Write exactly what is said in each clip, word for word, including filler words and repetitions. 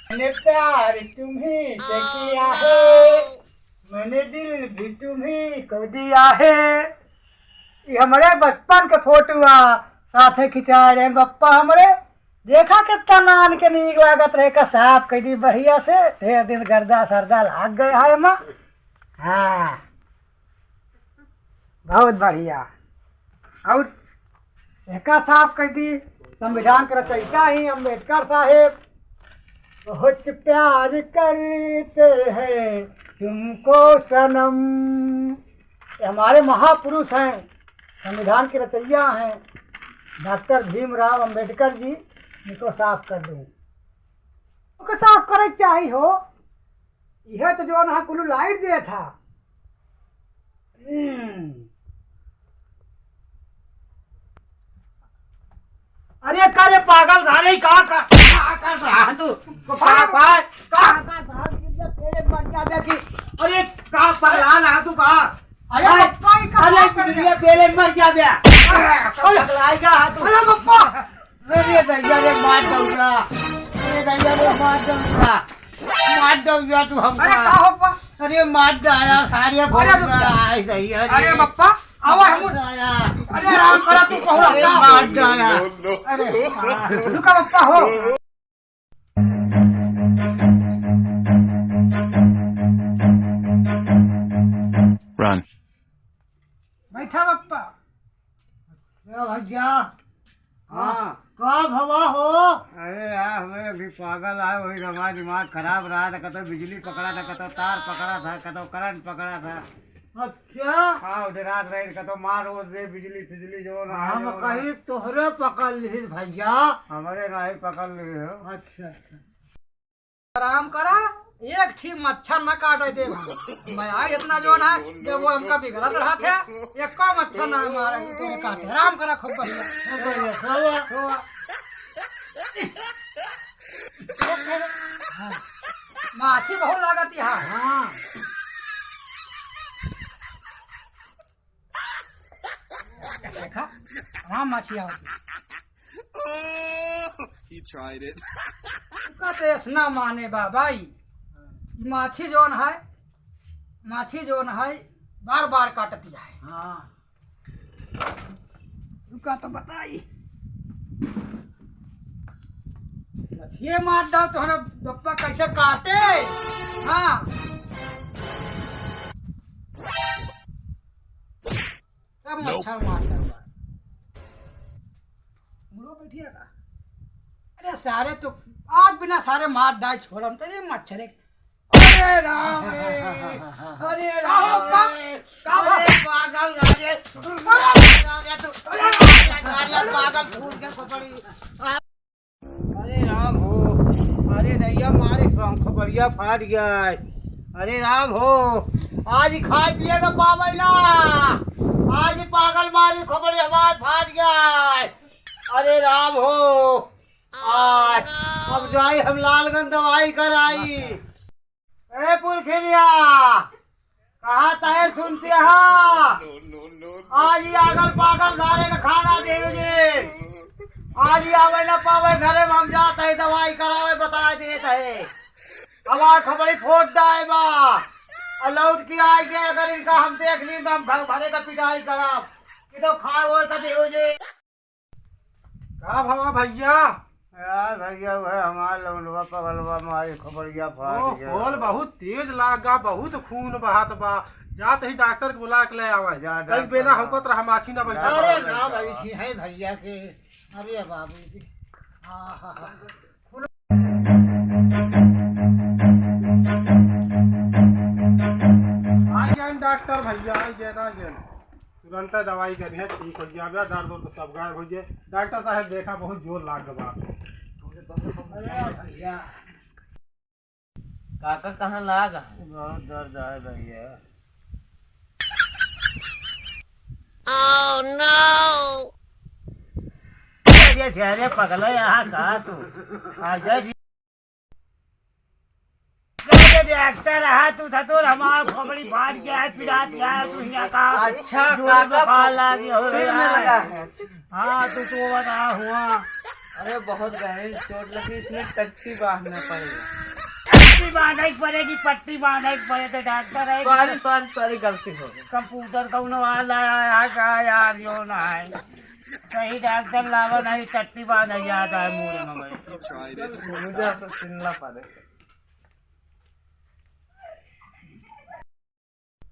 मैंने प्यार तुम्ही से किया है, मैंने दिल भी तुम्ही को दिया है। ये हमरे बचपन के फोटो आ, साथे खिंचाए रहे बप्पा हमरे। देखा कितना नान के नीक लागत रहे, का साफ कइ दी बढ़िया से। ढेर दिन गर्दा सर्दा लाग गए है एमा। हाँ, बहुत बढ़िया। और एका साफ कइ दी, संविधान के रचयिता ही अम्बेडकर साहेब। बहुत प्यार करते हैं तुमको सनम। ये हमारे महापुरुष हैं, संविधान के रचयिता हैं, डॉक्टर भीमराव अम्बेडकर जी। इनको साफ कर दूँ, ओके साफ करे के चाही हो। यह तो जो ना कुल लाइट दिया था। हम्म। अरे का रे पागल सारे, का, का, का, का, का, तू, का, का, का, का, का, का, तेरे मर जा बे की। अरे का पगला ना तू का? अरे अरे, पप्पा, ई का अरे बात कर रहे? तेरे मर जा बे। अरे, अरे, पगला का तू? अरे पप्पा। अरे दैया रे, मार दउरा। अरे दैया रे, मार दउरा। मार दउरा तू हमका। अरे का हो पप्पा? अरे मार डाया सारे अरे भोसड़ा, रुक जा। आय दैया रे। अरे पप्पा, आवा हम। मार डाया। अरे आराम करा तू, कहूँ अरे रुक जा। मार डाया। अरे रुका पप्पा हो। Run। बैठा पप्पा। क्या भैया? हाँ। का भवा हो? अरे यार, हमें अभी पागल आए, वही हमारा दिमाग खराब रहा था, कतो बिजली पकड़ा था, कतो तार पकड़ा था, कतो करंट पकड़ा था। अच्छा। हाँ, उधर रात रहे, कतो मार वो दे बिजली फिजली जो ना हम जो ना। कहीं तोहरे पकड़ ली भैया। हमारे नहीं पकड़ लिए हो। अच्छा, अच्छा। आराम करा, एक ठी मच्छर न काटे दे। मैं आ इतना जो ना कि वो हमका बिगड़त रहत है, एको मच्छर न मारे तोरे काटे। आराम करा खूब बढ़िया। खूब बढ़िया, खावा। तो, हाँ, माछी बहुत लागत है। हाँ। देखा, आराम माछी आवत है। He tried it। का तो ऐसना माने बा भाई, ई माछी जोन है, माछी जोन है, बार बार काटती है। हाँ। रुका तो बताई। ये मार डाल तो हमारा बप्पा कैसे काटे। हाँ। सब मच्छर मार डाल। मुड़ो बैठिए का? अरे सारे तो आज बिना सारे मार डाल छोड़म तो ये मच्छर है। अरे राम रे, अरे राम रे, का भा-, अरे पागल, अरे, अरे पागल, अरे तू, अरे पागल, अरे पागल, फूट के खोपड़ी। अरे राम हो, अरे दैया मारे पंख बढ़िया फाट गया है। अरे राम हो, आज ही खाए पिए का पावे ना, आज ही पागल मारी खोपड़ी हमार फाट गया है। अरे राम हो, आज अब जाई हम लालगंज दवाई कराई। ए पुरखिनिया, कहा तहे सुनते हा? आज ही आगल पागल सारे का खाना दे दे। आज ही आवे ना पावे घरे में, हम जात है दवाई करावे, बता देत है। हमार खबड़ी फोट डाए बा। और लौट के आए के अगर इनका हम देख ली तो हम घर भरे का पिटाई करब। कि तो खाए होए का दे दे। का भवा भैया? यार भैया, वह हमार लौंडवा पगलवा मारी खोपड़िया फाट ओ, गया। खोल बहुत तेज लागा, बहुत खून बहात बा। जात ही डॉक्टर के बुला के ले आवा। जा कई डॉक्टर बेना बुला। हमको तरह माछी ना बैठा। अरे ना भाई, थी है भैया के। अरे बाबू जी। हाँ, हाँ, हाँ। आई जान डॉक्टर भैया, आई जान, आई जान। तुरंत दवाई करिए, ठीक हो जाए, दर्द उर्द सब गायब हो जाए। डॉक्टर साहब देखा, बहुत जोर लाग बा। अरे भैया। काका कहाँ लाग है? बहुत दर्द है भैया। Oh no! अरे, अरे, पगला, यहाँ कहाँ तू? आ जा जी। अरे, डॉक्टर, हाँ, तू था तो हमारा खोपड़ी फाट गया है, पिरात गया है, तू यहाँ का? अच्छा, जोर काका, बुखार लाग गया हो सिर में रहा है। लगा है। हाँ, तो, तो बता हुआ। अरे, बहुत गहरी चोट लगी, इसमें टट्टी बांधना पड़ेगा। टट्टी बांधे के पड़ेगी, पट्टी बांधे के पड़े तो डॉक्टर है। सॉरी, सॉरी, सॉरी, गलती हो गई। कंप्यूटर कौनो आ लाया है का यार, जो ना है। सही डॉक्टर लावा नहीं, टट्टी बांधे जाता है मूड़ में भाई। सूजा से सिलना पड़े।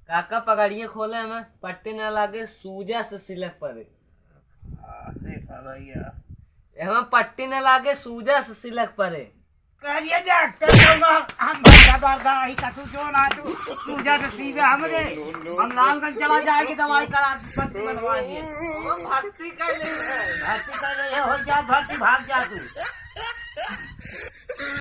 काका पगड़िए खोले, हमें पट्टी ना लागे, सूजा से सिलक पड़े। आ, देखा भैया। हमें पट्टी ना लागे, सूजा से सिलक पड़े। करिए डॉक्टर, हम, हम भैया दर्दा ही का तू जो ना तू, सूजा से सीबे हमरे। हम लालगंज चला जाएगी दवाई करा, पट्टी बनवाइए। हम भर्ती कर ले। भर्ती कर ले, हो जा भर्ती, भाग जा तू।